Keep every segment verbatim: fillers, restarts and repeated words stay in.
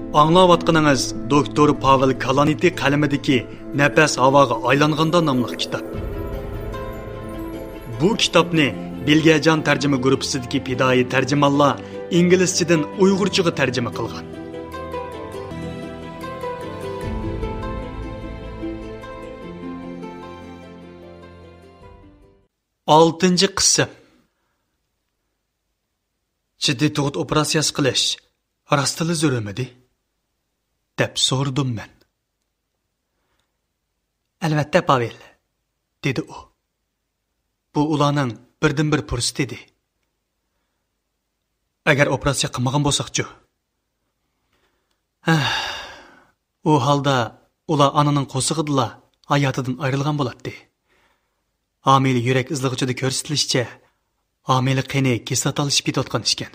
ئاڭلاۋاتقىنىڭىز دوكتور پاۋېل كالانىتى قەلىمىدىكى نەپەس ھاۋاغا ئايلانغاندا ناملىق كىتاب. بۇ كىتابنى بىلگەجان تەرجىمە گۇرۇپپىسىدىكى پىدائىي تەرجىمانلار ئىنگلىزچىدىن ئۇيغۇرچىغا تەرجىمە قىلغان. ئالتىنچى قىسىم. جىددىي تۇغۇت ئوپېراتسىيەسى قىلىش راستتىنلا زۆرۈرمىدى؟ دەپ سورىدىم مەن. ئەلۋەتتە، پاۋېل، دېدى ئۇ. بۇ ئۇلارنىڭ بىردىنبىر پۇرسىتى ئىدى. ئەگەر ئوپېراتسىيە قىلمىغان بولساقچۇ؟ ھە، ئۇ ھالدا ئۇلار ئانىنىڭ قورسىقىدىلا ھاياتىدىن ئايرىلغان بولاتتى. ھامىلە يۈرەك ئىزلىغۇچىدا كۆرسىتىلىشىچە، ھامىلە قېنى كىسلاتالىشىپ كېتىۋاتقان ئىكەن.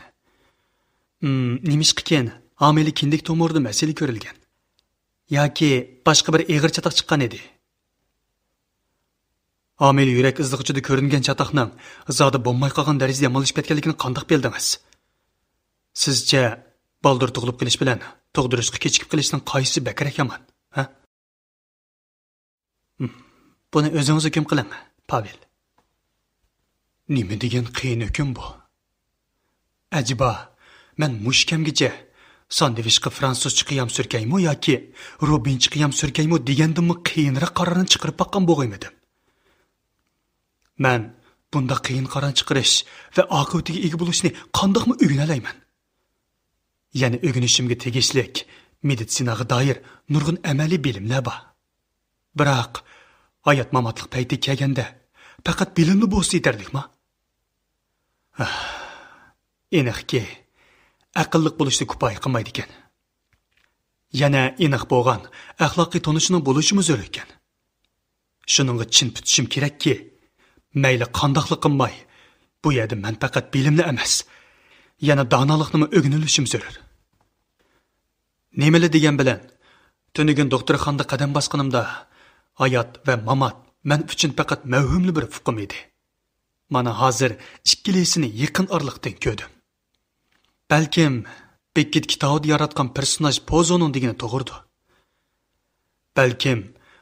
ئىم، نېمىشقىكىن، ھامىلە كىندىك تومۇرىدا مەسىلە كۆرۈلگەن. ياكى باشقا بىر ئېغىر چاتاق چىققان ئىدى. ھامىلە يۈرەك ئىزلىغۇچىدا كۆرۈنگەن چاتاقنىڭ زادى بولماي قالغان دەرىجىدە يامانلىشىپ كەتكەنلىكىنى قانداق بىلدىڭىز؟ سىزچە، بالدۇر تۇغۇلۇپ قېلىش بىلەن تۇغدۇرۇشقا كېچىكىپ قېلىشنىڭ قايسىسى بەكرەك يامان، ھە؟ ھىم، بۇنى ئۆزىڭىز ھۆكۈم قىلىڭ، پاۋېل. نېمە دېگەن قىيىن ھۆكۈم بۇ؟ ئەجەبا، مەن مۇشۇ كەمگىچە ساندۋىچقا فرانسۇزچە قىيام سۈركەيمۇ ياكى روبىنچە قىيام سۈركەيمۇ دېگەندىنمۇ قىيىنراق قارارنى چىقىرىپ باققان بولغىيمىدىم. مەن بۇنداق قىيىن قارار چىقىرىش ۋە ئاقىۋىتىگە ئىگە بولۇشنى قانداقمۇ ئۆگىنەلەيمەن؟ يەنە ئۆگىنىشىمگە تېگىشلىك مېدىتسىناغا دائىر نۇرغۇن ئەمەلىي بىلىملەر بار. بىراق، ھايات-ماماتلىق پەيتى كەلگەندە، پەقەت بىلىملا بولسا يېتەرلىكما؟ ئاھ، ئېنىقكى، ئەقىللىق بولۇشلا كۇپايە قىلمايدىكەن. يەنە ئېنىق بولغان ئەخلاقىي تونۇشنىڭ بولۇشىمۇ زۆرۈر ئىكەن. شۇنىڭغا چىن پۈتۈشۈم كېرەككى، مەيلى قانداقلا قىلماي، بۇ يەردە مەن پەقەت بىلىملا ئەمەس، يەنە دانالىقنىمۇ ئۆگىنىۋېلىشىم زۆرۈر. نېمىلا دېگەن بىلەن، تۈنۈگۈن دوختۇرخانىدا قەدەم باسقىنىمدا، ھايات ۋە مامات مەن ئۈچۈن پەقەت مەۋھۇملا بىر ئۇقۇم ئىدى. مانا ھازىر ئىككىلىسىنى يېقىن ئارىلىقتىن كۆردۈم. بەلكىم، بېككېت كىتابىدا ياراتقان پېرسوناژ پوزونىڭ دېگىنى توغرىدۇر. بەلكىم،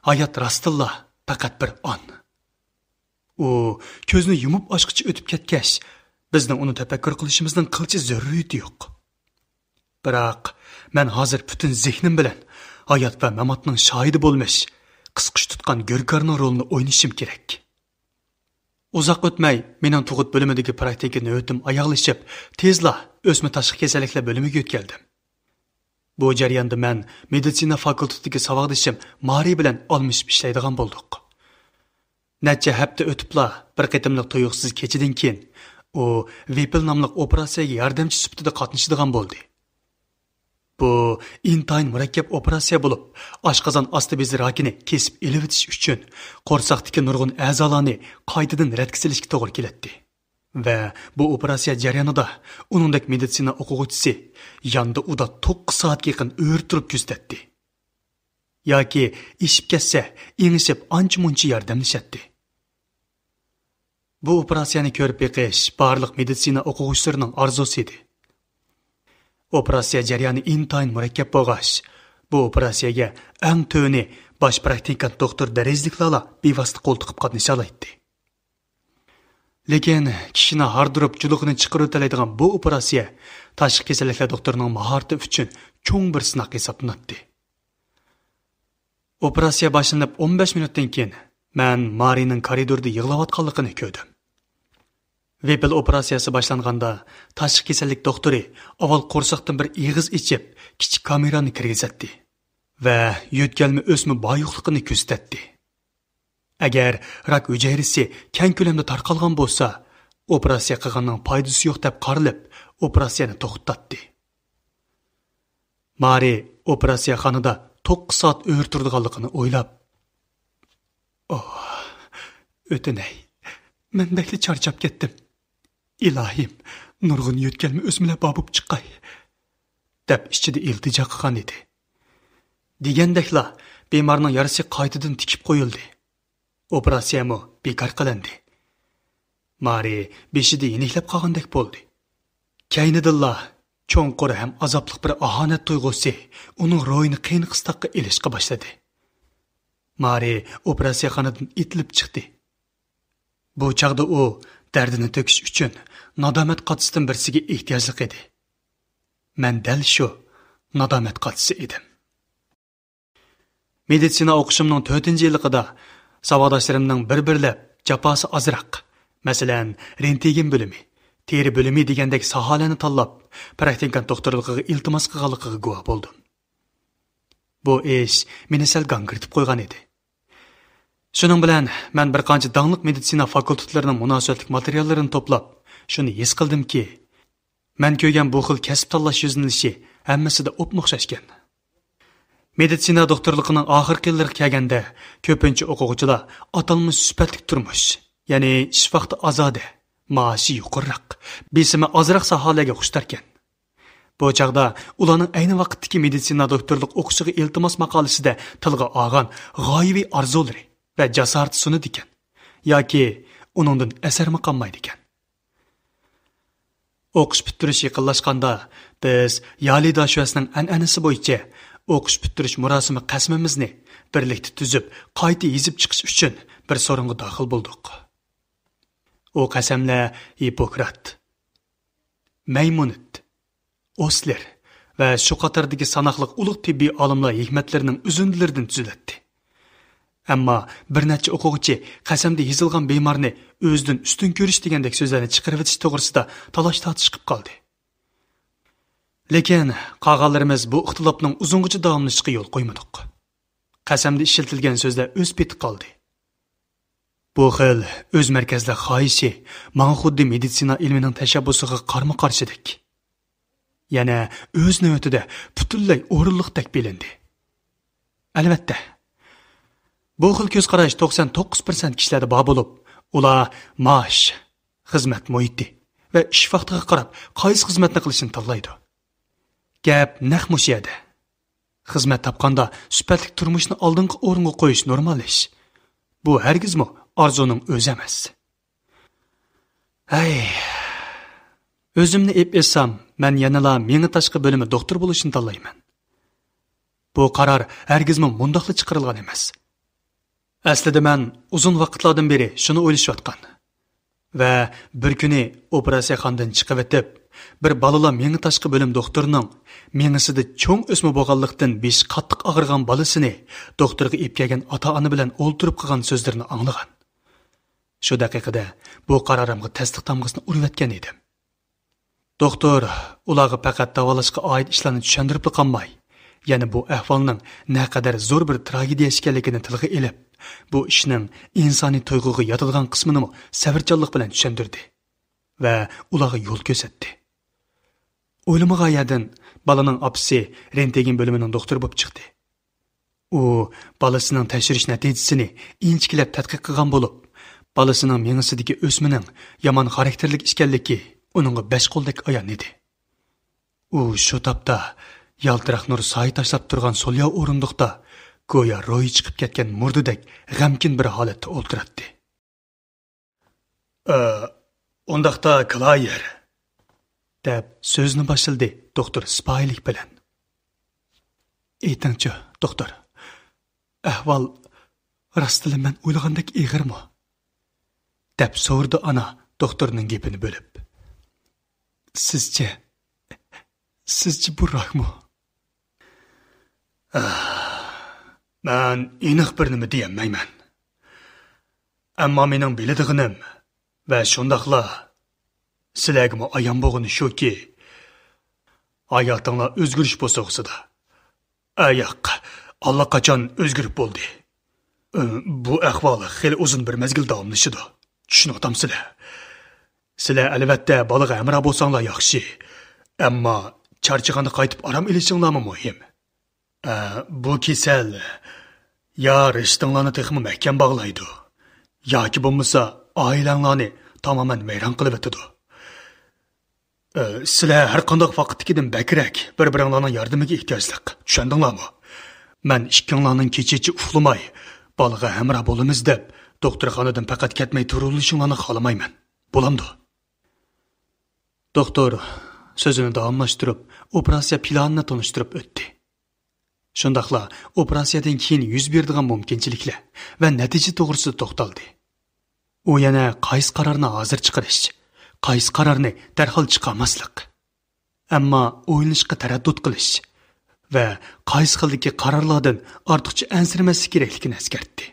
ھايات راستتىنلا پەقەت بىر ئان. ئۇ كۆزنى يۇمۇپ ئاچقىچە ئۆتۈپ كەتكەچ، بىزنىڭ ئۇنى تەپەككۇر قىلىشىمىزنىڭ قىلچە زۆرۈرىيىتى يوق. بىراق، مەن ھازىر پۈتۈن زېھنىم بىلەن ھايات ۋە ماماتنىڭ شاھىدى بولمىش، قىسقۇچە تۇتقان گۆركارنىڭ رولىنى ئوينىشىم كېرەك. ئۇزاق ئۆتمەي، مېنىڭ تۇغۇت بۆلۈمىدىكى پراكتىكا نۆۋىتىم ئاياغلىشىپ، تېزلا ئۆسمە تاشقى كېسەللىكلەر بۆلۈمىگە يۆتكەلدىم. بۇ جەرياندا مەن مېدىتسىنا فاكۇلتېتىدىكى ساۋاقدىشىم مارى بىلەن ئالمىشىپ ئىشلەيدىغان بولدۇق. نەچچە ھەپتە ئۆتۈپلا، بىر قېتىملىق تۇيۇقسىز كېچىدىن كېيىن، ئۇ ۋىپىل ناملىق ئوپېراتسىيەگە ياردەمچى سۈپىتىدە قاتنىشىدىغان بولدى. بۇ ئىنتايىن مۇرەككەپ ئوپېراتسىيە بولۇپ، ئاشقازان ئاستى بېزى راكىنى كېسىپ ئېلىۋېتىش ئۈچۈن قورساقتىكى نۇرغۇن ئەزالارنى قايتىدىن رەتكە سېلىشكە توغرا كېلەتتى. ۋە بۇ ئوپېراتسىيە جەريانىدا ئۇنىڭدەك مېدىتسىنا ئوقۇغۇچىسى ياندا ئۇدا توققۇز سائەتكە يېقىن ئۆرە تۇرۇپ كۆزىتەتتى. ياكى ئېشىپ كەتسە، ئېڭىشىپ ئانچە-مۇنچە ياردەملىشەتتى. بۇ ئوپېراتسىيەنى كۆرۈپ بېقىش بارلىق مېدىتسىنا ئوقۇغۇچىلىرىنىڭ ئارزۇسى ئىدى. ئوپېراتسىيە جەريانى ئىنتايىن مۇرەككەپ بولغاچ، بۇ ئوپېراتسىيەگە ئەڭ تۆۋىنى باش پراكتىكانت دوختۇر دەرىجىلىكلەرلا بىۋاسىتە قول تىقىپ قاتنىشالايتتى. لېكىن كىشىنى ھاردۇرۇپ جۇلۇقىنى چىقىرىۋېتەلەيدىغان بۇ ئوپېراتسىيە تاشقى كېسەللىكلەر دوختۇرىنىڭ ماھارىتى ئۈچۈن چوڭ بىر سىناق ھېسابلىناتتى. ئوپېراتسىيە باشلىنىپ ئون بەش مىنۇتتىن كېيىن، مەن مارىنىڭ كارىدوردا يىغلاۋاتقانلىقىنى كۆردۈم. ۋىپىل ئوپېراتسىيەسى باشلانغاندا، تاشقى كېسەللىك دوختۇرى ئاۋۋال قورساقتىن بىر ئېغىز ئېچىپ، كىچىك كامېرانى كىرگۈزەتتى ۋە يۆتكەلمە ئۆسمە بار يوقلۇقىنى كۆزىتەتتى. ئەگەر راك ھۈجەيرىسى كەڭ كۆلەمدە تارقالغان بولسا، ئوپېراتسىيە قىلغاننىڭ پايدىسى يوق دەپ قارىلىپ، ئوپېراتسىيەنى توختىتاتتى. مارى ئوپېراتسىيەخانىدا توققۇز سائەت ئۆرە تۇرىدىغانلىقىنى ئويلاپ، ئوھ، ئۆتۈنەي، مەن بەكلا چارچاپ كەتتىم. ئىلاھىم، نۇرغۇن يۆتكەلمە ئۆسمىلەر بار بولۇپ چىقاي، دەپ ئىچىدە ئىلتىجا قىلغان ئىدى. دېگەندەكلا، بىمارنىڭ يارىسى قايتىدىن تىكىپ قويۇلدى. ئوپېراتسىيەمۇ بىكار قىلىندى. مارى بېشىدا يېنىكلەپ قالغاندەك بولدى. كەينىدىنلا، چوڭقۇر ھەم ئازابلىق بىر ئاھانەت تۇيغۇسى ئۇنىڭ روھىنى قىيىن قىستاققا ئېلىشقا باشلىدى. مارى ئوپېراتسىيەخانىدىن ئېتىلىپ چىقتى. بۇ چاغدا ئۇ دەردىنى تۆكۈش ئۈچۈن نادامەت قاچىسىدىن بىرسىگە ئېھتىياجلىق ئىدى. مەن دەل شۇ نادامەت قاچىسى ئىدىم. مېدىتسىنا ئوقۇشۇمنىڭ تۆتىنچى يىللىقىدا ساۋاقداشلىرىمنىڭ بىر-بىرلەپ جاپاسى ئازراق، مەسىلەن، رېنتگېن بۆلۈمى، تېرە بۆلۈمى دېگەندەك ساھەلەرنى تاللاپ، پراكتىكانت دوختۇرلۇقىغا ئىلتىماس قىلغانلىقىغا گۇۋاھ بولدۇم. بۇ ئىش مېنى سەل گاڭگىرىتىپ قويغان ئىدى. شۇنىڭ بىلەن مەن بىر قانچە داڭلىق مېدىتسىنا فاكۇلتېتلىرىنىڭ مۇناسىۋەتلىك ماتېرىياللىرىنى توپلاپ، شۇنى ھېس قىلدىمكى، مەن كۆرگەن بۇ خىل كەسىپ تاللاش يۈزلىنىشى ھەممىسىدە ئوپمۇ ئوخشاشكەن. مېدىتسىنا دوختۇرلۇقىنىڭ ئاخىرقى يىللىرىغا كەلگەندە، كۆپىنچە ئوقۇغۇچىلار ئاتالمىش سۈپەتلىك تۇرمۇش، يەنى ئىش ۋاقتى ئازادە، مائاشى يۇقىرىراق، بېسىمى ئازراق ساھەلەرگە خۇشتاركەن. بۇ چاغدا ئۇلارنىڭ ئەينى ۋاقىتتىكى مېدىتسىنا دوكتورلۇق ئوقۇشىغا ئىلتىماس ماقالىسىدە تىلغا ئالغان غايىۋى ئارزۇلىرى ۋە جاسارىتى سۇنىدىكەن ياكى ئۇنىڭدىن ئەسەرمۇ قالمايدىكەن. ئوقۇش پۈتتۈرۈش يېقىنلاشقاندا، بىز يالى داشۆسنىڭ ئەنئەنىسى بويىچە ئوقۇش پۈتتۈرۈش مۇراسىمى قەسىمىمىزنى بىرلىكتە تۈزۈپ، قايتا يېزىپ چىقىش ئۈچۈن بىر سورۇنغا داخىل بولدۇق. ئۇ قەسەملەر ھىپپوكرات، مەيمۇنىد، ئوسلېر ۋە شۇ قاتاردىكى ساناقلىق ئۇلۇغ تېببىي ئالىملار ھېكمەتلىرىنىڭ ئۈزۈندىلىرىدىن تۈزۈلەتتى. ئەمما بىر نەچچە ئوقۇغۇچى قەسەمدە يېزىلغان بىمارنى ئۆزىدىن ئۈستۈن كۆرۈش دېگەندەك سۆزلەرنى چىقىرىۋېتىش توغرىسىدا تالاش-تارتىش قىلىپ قالدى. لېكىن قالغانلىرىمىز بۇ ئىختىلاپنىڭ ئۇزۇنغىچە داۋاملىشىشىغا يول قويمىدۇق. قەسەمدە ئىشلىتىلگەن سۆزلەر ئۆز پېتى قالدى. بۇ خىل ئۆز مەركەزلىك خاھىشى ماڭا خۇددى مېدىتسىنا ئىلمىنىڭ تەشەببۇسىغا قارمۇ قارشىدەك، يەنە ئۆز نۆۋىتىدە پۈتۈنلەي ئورۇنلۇقتەك بىلىندى. ئەلۋەتتە، بۇ خىل كۆز قاراش توقسان توققۇز پىرسەنت كىشىلەردە بار بولۇپ، ئۇلار مائاش، خىزمەت مۇھىتى ۋە ئىش ۋاقتىغا قاراپ قايسى خىزمەتنى قىلىشنى تاللايدۇ. گەپ نەق مۇشۇ يەردە. خىزمەت تاپقاندا سۈپەتلىك تۇرمۇشنى ئالدىنقى ئورۇنغا قويۇش نورمال ئىش. بۇ ھەرگىزمۇ ئارزۇنىڭ ئۆزى ئەمەس. ھەي، ئۆزۈمنى ئېپ ئېيتسام، مەن يەنىلا مېڭە تاشقى بۆلۈمى دوختۇرى بولۇشنى تاللايمەن. بۇ قارار ھەرگىزمۇ مۇنداقلا چىقىرىلغان ئەمەس. ئەسلىدە مەن ئۇزۇن ۋاقىتلاردىن بېرى شۇنى ئويلىشىۋاتقان. ۋە بىر كۈنى ئوپېراتسىيەخانىدىن چىقىۋېتىپ، بىر بالىلار مېڭە تاشقى بۆلۈم دوختۇرىنىڭ مېڭىسىدە چوڭ ئۆسمە بولغانلىقتىن بېشى قاتتىق ئاغرىغان بالىسىنى دوختۇرغا ئېلىپ كەلگەن ئاتا-ئانا بىلەن ئولتۇرۇپ قىلغان سۆزلىرىنى ئاڭلىغان. شۇ دەقىقىدە بۇ قارارىمغا تەستىق تامغىسىنى ئۇرۇۋەتكەن ئىدىم. دوختۇر ئۇلارغا پەقەت داۋالاشقا ئائىت ئىشلارنى چۈشەندۈرۈپلا قالماي، يەنە بۇ ئەھۋالنىڭ نەقەدەر زور بىر تراگېدىيە ئىكەنلىكىنى تىلغا ئېلىپ، بۇ ئىشنىڭ ئىنسانىي تۇيغۇغا ياتىدىغان قىسمىنىمۇ سەۋرچانلىق بىلەن چۈشەندۈردى ۋە ئۇلارغا يول كۆرسەتتى. ئويلىمىغان يەردىن بالىنىڭ ئاپىسى رېنتگېن بۆلۈمىنىڭ دوختۇرى بولۇپ چىقتى. ئۇ بالىسىنىڭ تەكشۈرۈش نەتىجىسىنى ئىنچىكىلەپ تەتقىق قىلغان بولۇپ، بالىسىنىڭ مېڭىسىدىكى ئۆسمىنىڭ يامان خاراكتېرلىك ئىكەنلىكى ئۇنىڭغا بەش قولدەك ئايان ئىدى. ئۇ شۇ تاپتا يالتىراق نۇر سايە تاشلاپ تۇرغان سولياۋ ئورۇندۇقتا گويا روھى چىقىپ كەتكەن مۇردىدەك غەمكىن بىر ھالەتتە ئولتۇراتتى. ئە، ئۇنداقتا كلايېر، دەپ سۆزنى باشلىدى دوختۇر سىپايىلىك بىلەن. ئېيتىڭچۇ، دوختۇر، ئەھۋال راستلا مەن ئويلىغاندەك ئېغىرمۇ؟ دەپ سورىدى ئانا دوختۇرنىڭ گېپىنى بۆلۈپ. سىزچە، سىزچە بۇ راكمۇ؟ ئاھ، مەن ئېنىق بىر نېمە دېيەلمەيمەن. ئەمما مېنىڭ بىلىدىغىنىم ۋە شۇنداقلا سىلەرگىمۇ ئايان بولغىنى شۇكى، ھاياتىڭلار ئۆزگىرىش بوسۇغىسىدا. ئە، ياق، ئاللىقاچان ئۆزگىرىپ بولدى. ئى، بۇ ئەھۋال خېلى ئۇزۇن بىر مەزگىل داۋاملىشىدۇ. چۈشىنىۋاتامسىلەر؟ سىلەر، ئەلۋەتتە، بالىغا ھەمراھ بولساڭلار ياخشى. ئەمما چارچىغاندا قايتىپ ئارام ئېلىشىڭلارمۇ مۇھىم. ئە، بۇ كېسەل يا رىشتىڭلارنى تېخىمۇ مەھكەم باغلايدۇ، ياكى بولمىسا ئائىلەڭلارنى تامامەن ۋەيران قىلىۋېتىدۇ. ئە، سىلەر ھەر قانداق ۋاقىتتىكىدىن بەكرەك بىر-بىرىڭلارنىڭ ياردىمىگە ئېھتىياجلىق، چۈشەندىڭلارمۇ؟ مەن ئىككىڭلارنىڭ كېچىچە ئۇخلىماي، بالىغا ھەمراھ بولىمىز دەپ، دوختۇرخانىدىن پەقەت كەتمەي تۇرۇۋېلىشىڭلارنى خالىمايمەن. بولامدۇ؟ دوختۇر سۆزىنى داۋاملاشتۇرۇپ، ئوپېراتسىيە پىلانىنى تونۇشتۇرۇپ ئۆتتى. شۇنداقلا ئوپېراتسىيەدىن كېيىن يۈز بېرىدىغان مۇمكىنچىلىكلەر ۋە نەتىجە توغرىسىدا توختالدى. ئۇ يەنە قايسى قارارنى ھازىر چىقىرىش، قايسى قارارنى دەرھال چىقارماسلىق، ئەمما ئويلىنىشقا تەرەددۇت قىلىش ۋە قايسى خىلدىكى قارارلاردىن ئارتۇقچە ئەنسىرىمەسلىك كېرەكلىكىنى ئەسكەرتتى.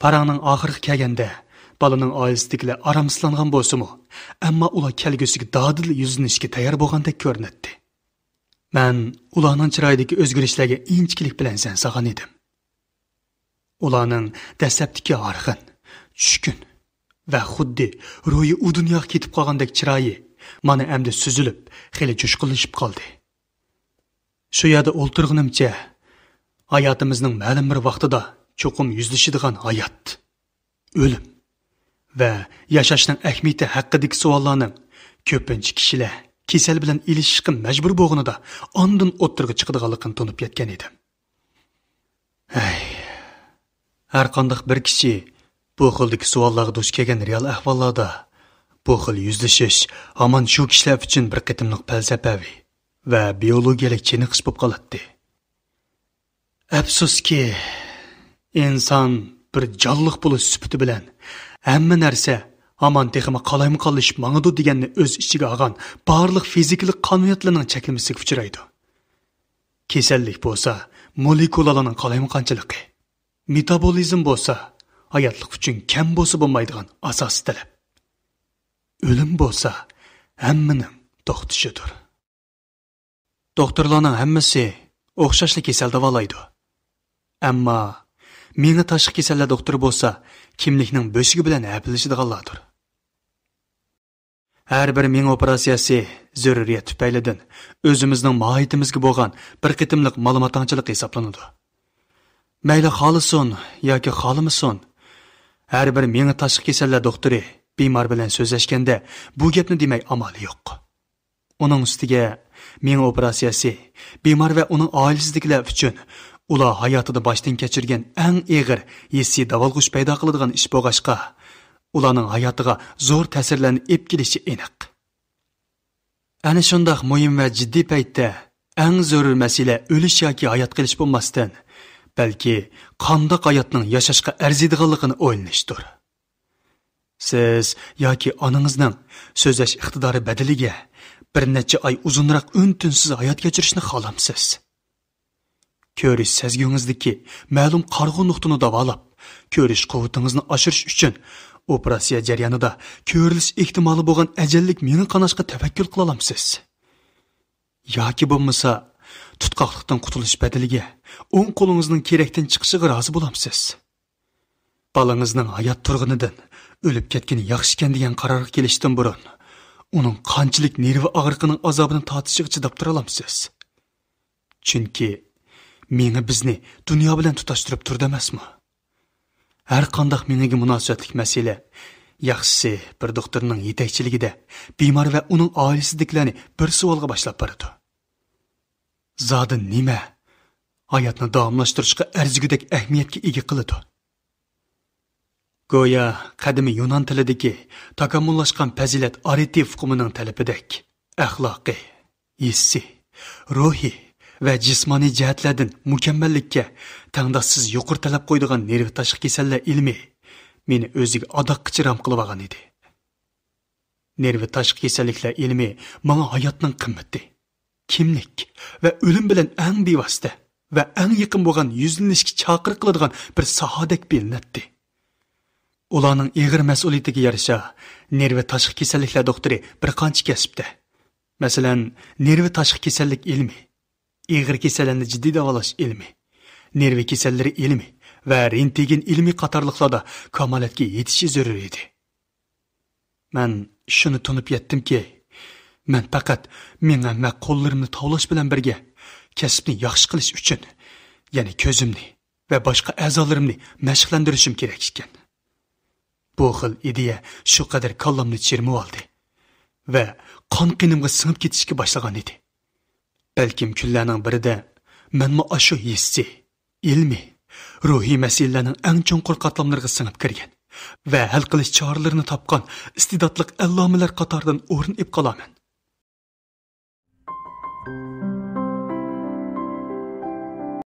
پاراڭنىڭ ئاخىرىغا كەلگەندە، بالىنىڭ ئائىلىسىدىكىلەر ئارامسىزلانغان بولسىمۇ، ئەمما ئۇلار كەلگۈسىگە دادىل يۈزلىنىشكە تەييار بولغاندەك كۆرۈنەتتى. مەن ئۇلارنىڭ چىرايىدىكى ئۆزگىرىشلەرگە ئىنچىكىلىك بىلەن زەن سالغان ئىدىم. ئۇلارنىڭ دەسلەپتىكى ھارغىن، چۈشكۈن ۋە خۇددى روھى ئۇ دۇنياغا كېتىپ قالغاندەك چىرايى مانا ئەمدى سۈزۈلۈپ، خېلى جۇشقۇنلىشىپ قالدى. شۇ يەردە ئولتۇرغىنىمچە، ھاياتىمىزنىڭ مەلۇم بىر ۋاقتىدا چوقۇم يۈزلىشىدىغان ھايات، ئۆلۈم ۋە ياشاشنىڭ ئەھمىيىتى ھەققىدىكى سوئاللارنىڭ كۆپىنچە كىشىلەر كېسەل بىلەن ئېلىشىشقا مەجبۇر بولغىنىدا ئاندىن ئوتتۇرىغا چىقىدىغانلىقىنى تونۇپ يەتكەن ئىدىم. ھەي، ھەر قانداق بىر كىشى بۇ خىلدىكى سوئاللارغا دۇچ كەلگەن رېئال ئەھۋاللاردا، بۇ خىل يۈزلىشىش ھامان شۇ كىشىلەر ئۈچۈن بىر قېتىملىق پەلسەپەۋى ۋە بىئولوگىيەلىك چېنىقىش بولۇپ قالاتتى. ئەپسۇسكى، ئىنسان بىر جانلىق بولۇش سۈپىتى بىلەن ھەممە نەرسە ھامان تېخىمۇ قالايمىقانلىشىپ ماڭىدۇ دېگەننى ئۆز ئىچىگە ئالغان بارلىق فىزىكىلىق قانۇنىيەتلەرنىڭ چەكلىمىسىگە ئۇچرايدۇ. كېسەللىك بولسا مولېكۇلالارنىڭ قالايمىقانچىلىقى، مېتابولىزم بولسا ھاياتلىق ئۈچۈن كەم بولسا بولمايدىغان ئاساسىي تەلەپ. ئۆلۈم بولسا ھەممىنىڭ توختىشىدۇر. دوختۇرلارنىڭ ھەممىسى ئوخشاشلا كېسەل داۋالايدۇ. ئەمما مېڭە تاشقى كېسەللەر دوختۇرى بولسا كىملىكنىڭ بۆشۈكى بىلەن ھەپىلىشىدىغانلاردۇر. ھەر بىر مېڭە ئوپېراتسىيەسى زۆرۈرىيەت تۈپەيلىدىن ئۆزىمىزنىڭ ماھىيىتىمىزگە بولغان بىر قېتىملىق مالىماتاڭچىلىق ھېسابلىنىدۇ. مەيلى خالىسۇن ياكى خالىمىسۇن، ھەر بىر مېڭە تاشقى كېسەللەر دوختۇرى بىمار بىلەن سۆزلەشكەندە بۇ گەپنى دېمەي ئامالى يوق. ئۇنىڭ ئۈستىگە، مېڭە ئوپېراتسىيەسى بىمار ۋە ئۇنىڭ ئائىلىسىدىكىلەر ئۈچۈن ئۇلار ھاياتىدا باشتىن كەچۈرگەن ئەڭ ئېغىر ھېسسىي داۋالغۇش پەيدا قىلىدىغان ئىش بولغاچقا، ئۇلارنىڭ ھاياتىغا زور تەسىرلەرنى ئېلىپ كېلىشى ئېنىق. ئەنە شۇنداق مۇھىم ۋە جىددىي پەيتتە ئەڭ زۆرۈر مەسىلە ئۆلۈش ياكى ھايات قېلىش بولماستىن، بەلكى قانداق ھاياتنىڭ ياشاشقا ئەرزىيدىغانلىقىنى ئويلىنىشتۇر. سىز ياكى ئانىڭىزنىڭ سۆزلەش ئىقتىدارى بەدىلىگە بىر نەچچە ئاي ئۇزۇنراق ئۈن-تىنسىز ھايات كەچۈرۈشنى خالامسىز؟ كۆرۈش سەزگۈڭىزدىكى مەلۇم قارىغۇ نۇقتىنى داۋالاپ، كۆرۈش قۇۋۋىتىڭىزنى ئاشۇرۇش ئۈچۈن ئوپېراتسىيە جەريانىدا كۆرۈلۈش ئېھتىمالى بولغان ئەجەللىك مېڭە قاناشقا تەۋەككۈل قىلالامسىز؟ ياكى بولمىسا، تۇتقاقلىقتىن قۇتۇلۇش بەدىلىگە ئوڭ قولىڭىزنىڭ كېرەكتىن چىقىشىغا رازى بولامسىز؟ بالىڭىزنىڭ ھايات تۇرغىنىدىن ئۆلۈپ كەتكىنى ياخشىكەن دېگەن قارارغا كېلىشتىن بۇرۇن، ئۇنىڭ قانچىلىك نېرۋا ئاغرىقىنىڭ ئازابىنى تارتىشىغا چىداپ تۇرالامسىز؟ چۈنكى مېڭە بىزنى دۇنيا بىلەن تۇتاشتۇرۇپ تۇرىدۇ ئەمەسمۇ؟ ھەر قانداق مېڭىگە مۇناسىۋەتلىك مەسىلە، ياخشىسى، بىر دوختۇرنىڭ يېتەكچىلىكىدە بىمار ۋە ئۇنىڭ ئائىلىسىدىكىلەرنى بىر سوئالغا باشلاپ بارىدۇ. زادى نېمە ھاياتنى داۋاملاشتۇرۇشقا ئەرزىگۈدەك ئەھمىيەتكە ئىگە قىلىدۇ؟ گويا قەدىمىي يۇنان تىلىدىكى تاكامۇللاشقان پەزىلەت ئارېتىف ئۇقۇمىنىڭ تەلىپىدەك، ئەخلاقىي، ھېسسىي، روھىي ۋە جىسمانىي جەھەتلەردىن مۇكەممەللىككە تەڭداشسىز يۇقىرى تەلەپ قويىدىغان نېرۋا تاشقى كېسەللەر ئىلمى مېنى ئۆزىگە ئاداققىچە رام قىلىۋالغان ئىدى. نېرۋا تاشقى كېسەللىكلەر ئىلمى ماڭا ھاياتنىڭ قىممىتى، كىملىك ۋە ئۆلۈم بىلەن ئەڭ بىۋاسىتە ۋە ئەڭ يېقىن بولغان يۈزلىنىشكە چاقىرىق قىلىدىغان بىر ساھەدەك بىلىنەتتى. ئۇلارنىڭ ئېغىر مەسئۇلىيىتىگە يارىشا، نېرۋا تاشقى كېسەللىكلەر دوختۇرى بىر قانچە كەسىپتە، مەسىلەن، نېرۋا تاشقى كېسەللىك ئىلمى، ئېغىر كېسەللەرنى جىددىي داۋالاش ئىلمى، نېرۋا كېسەللىرى ئىلمى ۋە رېنتگېن ئىلمى قاتارلىقلاردا كامالەتكە يېتىشى زۆرۈر ئىدى. مەن شۇنى تونۇپ يەتتىمكى، مەن پەقەت مېڭەم ۋە قوللىرىمنى تاۋلاش بىلەن بىرگە، كەسىپنى ياخشى قىلىش ئۈچۈن يەنە كۆزۈمنى ۋە باشقا ئەزالىرىمنى مەشىقلەندۈرۈشۈم كېرەك ئىكەن. بۇ خىل ئىدىيە شۇ قەدەر كاللامنى چىرمىۋالدى ۋە قان قېنىمغا سىڭىپ كېتىشكە باشلىغان ئىدى. بەلكىم كۈنلەرنىڭ بىرىدە مەنمۇ ئاشۇ ھېسسىي، ئىلمىي، روھىي مەسىلىلەرنىڭ ئەڭ چوڭقۇر قاتلاملىرىغا سىڭىپ كىرگەن ۋە ھەل قىلىش چارىلىرىنى تاپقان ئىستېداتلىق ئەللامىلەر قاتارىدىن ئورۇن ئېلىپ قالارمەن.